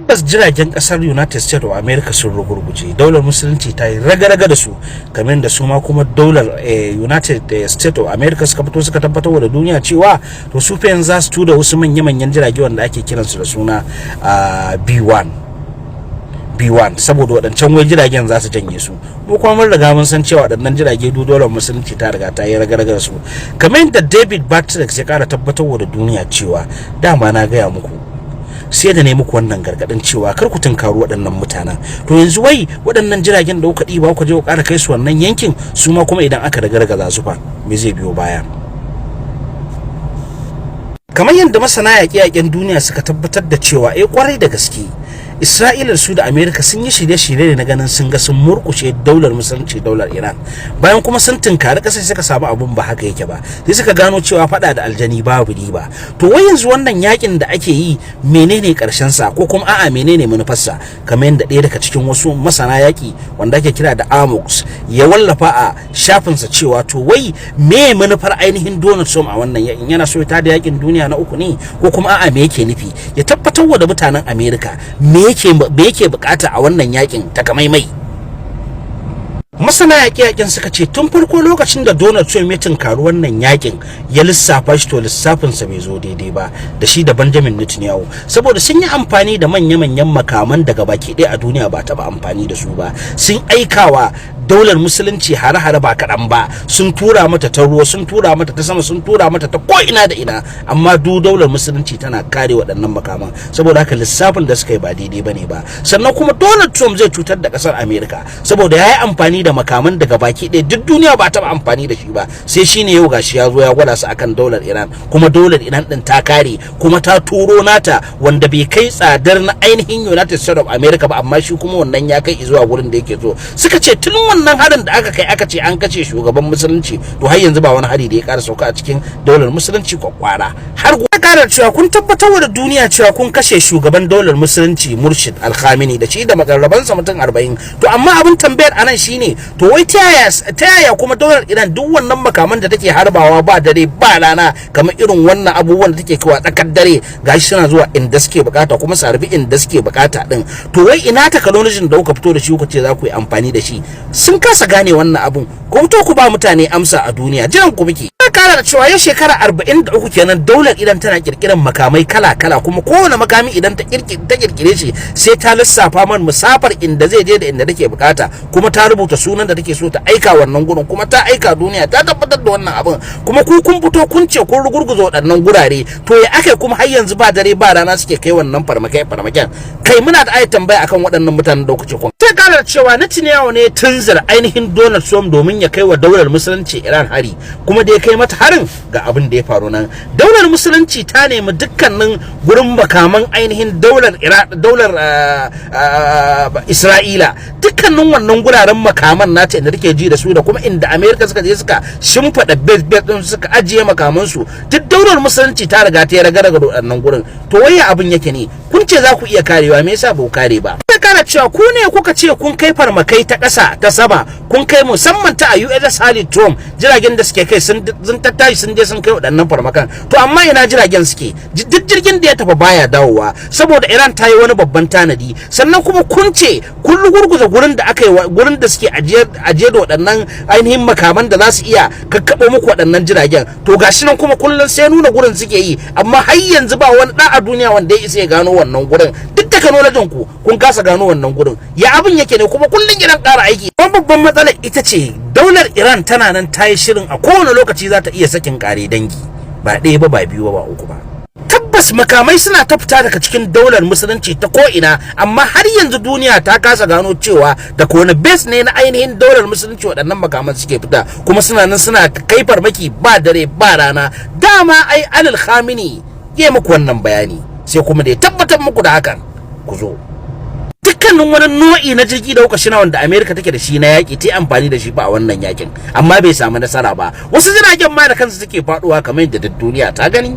Tabbas jiragen kasar United States of America sun rugurguje, daular Musulunci ta yi raga-raga da su, kamar da su ma kuma daular United States of America suka fito suka tabbatar da duniya cewa to su fa yanzu za su tura wasu manya-manyan jirage wanda ake kiransu da suna B1 B1, saboda waɗancan wai jiragen za su janye su. Mu kuma mun riga mun san cewa waɗannan jirage du daular Musulunci ta riga ta yi raga-raga da su, kamar yadda David Batrix ya ƙara tabbatar da duniya cewa dama na gaya muku, sai da ne muku wannan gargadin cewa kar ku tunkaru waɗannan mutanen. To yanzu wai waɗannan jiragen da kuka ɗiba ku je ku ƙara kai su wannan yankin, su ma kuma idan aka ragargaza su fa, me zai biyo baya? Kamar yadda masana yaƙe-yaƙen duniya suka tabbatar da cewa eh, kwarai da gaske Isra'ila su da Amerika sun yi shirye-shirye ne na ganin sun ga sun murkushe daular Musulunci, daular Iran. Bayan kuma sun tunkari kasar, suka samu abun ba haka yake ba, sai suka gano cewa fada da aljani babu riba. To wai yanzu wannan yakin da ake yi, menene karshen sa, ko kuma a'a, menene manufarsa? Kamar yadda ɗaya daga cikin wasu masana yaki wanda ake kira da Amox ya wallafa a shafinsa cewa to wai me manufar ainihin Donald Trump a wannan yakin? Yana so ya tada yakin duniya na uku ne, ko kuma a'a, me yake nufi? Ya tabbatar wa da mutanen Amerika me yake bukata a wannan yakin takamaimai. Masana yaƙe-yaƙen suka ce tun farko lokacin da Donald Trump ya tunkari wannan yakin, ya lissafa shi, to lissafinsa bai zo daidai ba da shi da Benjamin Netanyahu, saboda sun yi amfani da manya-manyan makaman daga baki ɗaya a duniya ba taɓa amfani da su ba. Sun aikawa daular Musulunci hare-hare ba kaɗan ba, sun tura mata ta ruwa, sun tura mata ta sama, sun tura mata ta ko ina da ina, amma du daular Musulunci tana kare waɗannan makaman. Saboda haka lissafin da suka yi ba daidai bane ba. Sannan kuma Donald Trump zai cutar da ƙasar America, saboda ya yi amfani da makaman daga baki ɗaya duk duniya ba taɓa amfani da shi ba, sai shine yau gashi ya zo ya gwada su akan daular Iran, kuma daular Iran ɗin ta kare, kuma ta turo nata wanda bai kai tsadar na ainihin United States of America ba, amma shi kuma wannan ya kai zuwa gurin da yake so. Suka ce tun wannan harin da aka kai, aka ce an kace shugaban Musulunci, to har yanzu ba wani hari da ya ƙara sauka a cikin daular Musulunci kwakwara. Har ya ƙara cewa kun tabbatar da duniya cewa kun kashe shugaban daular Musulunci Murshid Alkhamini da shi da makarrabansa mutum 40. To amma abin tambayar anan shine, to wai ta yaya kuma daular Iran, duk wannan makaman da take harbawa ba dare ba rana, kamar irin wannan abubuwan da take kawa tsakar dare, gashi suna zuwa inda suke bukata, kuma su harbi inda suke bukata din? To wai ina technology da kuka fito da shi kuka ce za ku yi amfani da shi? Sun kasa gane wannan abun. Ku fito ku ba mutane amsa a duniya, jiran ku muke. Kara da cewa yau shekara 43 kenan daular Iran tana kirkiran makamai kala-kala, kuma kowane makami idan ta kirkire shi, sai ta lissafa man musafar inda zai je da inda take bukata, kuma ta rubuta sunan da take so ta aika wannan gurin, kuma ta aika, duniya ta tabbatar da wannan abin. Kuma ku kun fito kun ce kun rugurguza waɗannan gurare, to ya aka kuma har yanzu ba dare ba rana suke kai wannan farmakai farmaken? Kai, muna da ayat tambaya akan waɗannan mutanen da kuce kun. Sai kara cewa Netanyahu ne tunzura ainihin Donald Trump domin ya kai wa daular Musulunci Iran hari, kuma da ya kai mata harin, ga abin da ya faru nan. Daular Musulunci ta nemi dukkanin gurin makaman ainihin daular daular Isra'ila, dukkanin wannan guraren makaman nata inda take ji da su, da kuma inda America suka je suka shimfiɗa base base din, suka ajiye makaman su, duk daular Musulunci ta riga ta yi raga raga waɗannan gurin. To wai abin yake ne? Kun ce za ku iya karewa, me yasa ba ku kare ba? Ta kara cewa ku ne kuka ce kun kai farmakai ta ƙasa, ta sama, kun kai musamman ta a USS Harry Trump, jiragen da suke kai sun tattashi sun je sun kai waɗannan farmakan. To amma ina jiragen suke? Duk jirgin da ya tafi baya dawowa, saboda Iran ta yi wani babban tanadi. Sannan kuma kun ce kun rugurguza gurin da aka yi, gurin da suke ajiye da waɗannan ainihin makaman da za su iya kakkaɓo muku waɗannan jiragen. To gashi nan kuma kullum sai nuna gurin suke yi, amma har yanzu ba wani ɗa a duniya wanda ya isa ya gano wannan gurin. Duk technology ku, kun kasa gano wannan gurin. Ya abin yake ne? Kuma kullum Iran ƙara aiki. Wani babban matsalar ita ce daular Iran tana nan ta yi shirin a kowane lokaci za ta iya sakin ƙare dangi, ba ɗaya ba, ba biyu ba, ba uku ba. Tabbas makamai suna ta fita daga cikin daular Musulunci ta ko'ina, amma har yanzu duniya ta kasa gano cewa da wani base ne na ainihin daular Musulunci waɗannan makaman suke fita, kuma suna nan suna kai farmaki ba dare ba rana. Dama ai Alil Khamini ya muku wannan bayani, sai kuma da ya tabbatar muku da hakan ku zo. Dukkanin wani nau'i na jirgi da kuka shina wanda America take da shi na yaki, ta amfani da shi ba a wannan yakin, amma bai samu nasara ba. Wasu jiragen ma da kansu suke faduwa, kamar yadda duk duniya ta gani,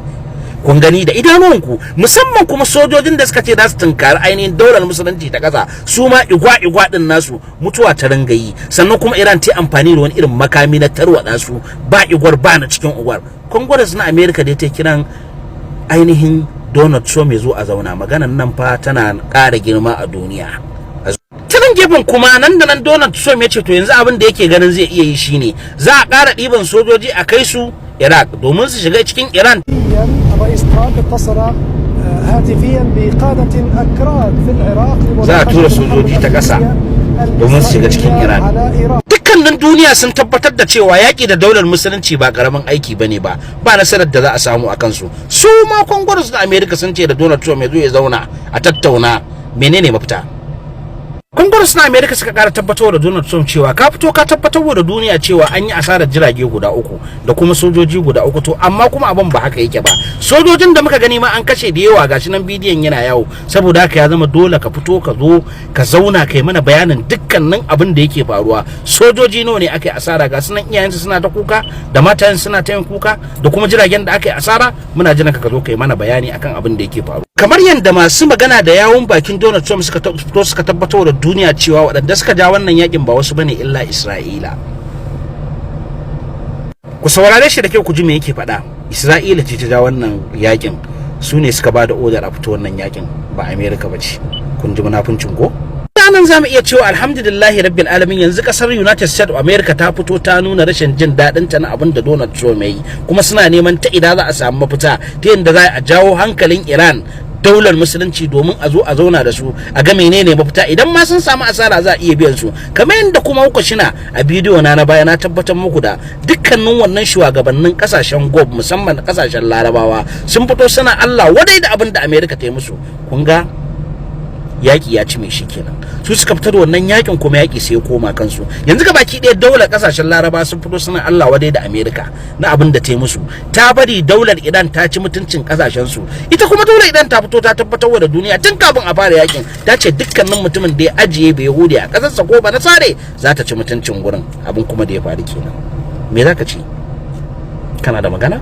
kun gani da idanuwanku. Musamman kuma sojojin da suka ce za su tunkari ainihin daular Musulunci ta ƙasa, su ma igwa igwa din nasu mutuwa ta ringa yi. Sannan kuma Iran ta amfani da wani irin makami na tarwatsa su, ba igwar ba na cikin igwar. Congress na America dai ta kiran ainihin Donald Trump ya zo a zauna. Maganan nan fa tana ƙara girma a duniya. Ta nan gefen kuma, nan da nan Donald Trump ya ce to, yanzu abin da yake ganin zai iya yi shine za a ƙara ɗiban sojoji a kai su Iraq domin su shiga cikin Iran. الرئيس ترامب اتصل هاتفيا بقادة أكراد في العراق. Za a tura sojoji ta ƙasa domin su shiga cikin Iran. على إيران. Dukkanin duniya sun tabbatar da cewa yaƙi da daular musulunci ba ƙaramin aiki bane ba, ba nasarar da za a samu a kansu. Su ma Congress da America sun ce da Donald Trump ya zo ya zauna a tattauna menene mafita. Congress na America suka kara tabbatar da Donald Trump cewa ka fito ka tabbatar da duniya cewa an yi asarar jirage guda uku da kuma sojoji guda uku, to amma kuma abin ba haka yake ba. Sojojin da muka gani ma an kashe da yawa, gashi nan bidiyon yana yawo. Saboda haka ya zama dole ka fito, ka zo ka zauna kai mana bayanin dukkanin abin da yake faruwa. Sojoji nawa ne aka yi asara? Ga sunan iyayensu suna ta kuka da matayen suna ta yin kuka, da kuma jiragen da aka yi asara. Muna jiran ka zo kai mana bayani akan abin da yake faruwa. Kamar yadda masu magana da yawun bakin Donald Trump suka fito suka tabbatar da duniya cewa waɗanda suka ja wannan yakin ba wasu bane illa Isra'ila. Ku saurare shi da kyau ku ji me yake faɗa. Isra'ila ce ta ja wannan yakin, su ne suka ba da odar a fito wannan yakin, ba America ba ce. Kun ji munafuncin ko? Nan za mu iya cewa alhamdulillahi rabbil alamin, yanzu kasar United States of America ta fito ta nuna rashin jin daɗin ta na abin da Donald Trump ya yi, kuma suna neman ta ina za a samu mafita ta yadda za a jawo hankalin Iran, daular musulunci, domin a zo a zauna da su a ga menene mafita. Idan ma sun samu asara, za a iya biyan su. Kamar yadda kuma kuka shina a bidiyo na na baya, na tabbatar muku da dukkanin wannan shugabannin kasashen Gulf, musamman kasashen Larabawa, sun fito suna Allah wadai da abin da America ta yi musu. Kun ga yaƙi ya ci mai shi kenan. Su suka fitar wannan yakin, kuma yaƙi sai ya koma kansu. Yanzu baki ɗaya daular ƙasashen Laraba sun fito suna Allah wadai da Amerika na abin da ta yi musu. Ta bari daular Iran ta ci mutuncin ƙasashen su. Ita kuma daular Iran ta fito ta tabbatar wa da duniya tun kafin a fara yakin, ta ce dukkanin mutumin da ya ajiye Bayahude a ƙasarsa ko Banasare, za ta ci mutuncin gurin. Abin kuma da ya faru kenan. Me za ka ce? Kana da magana?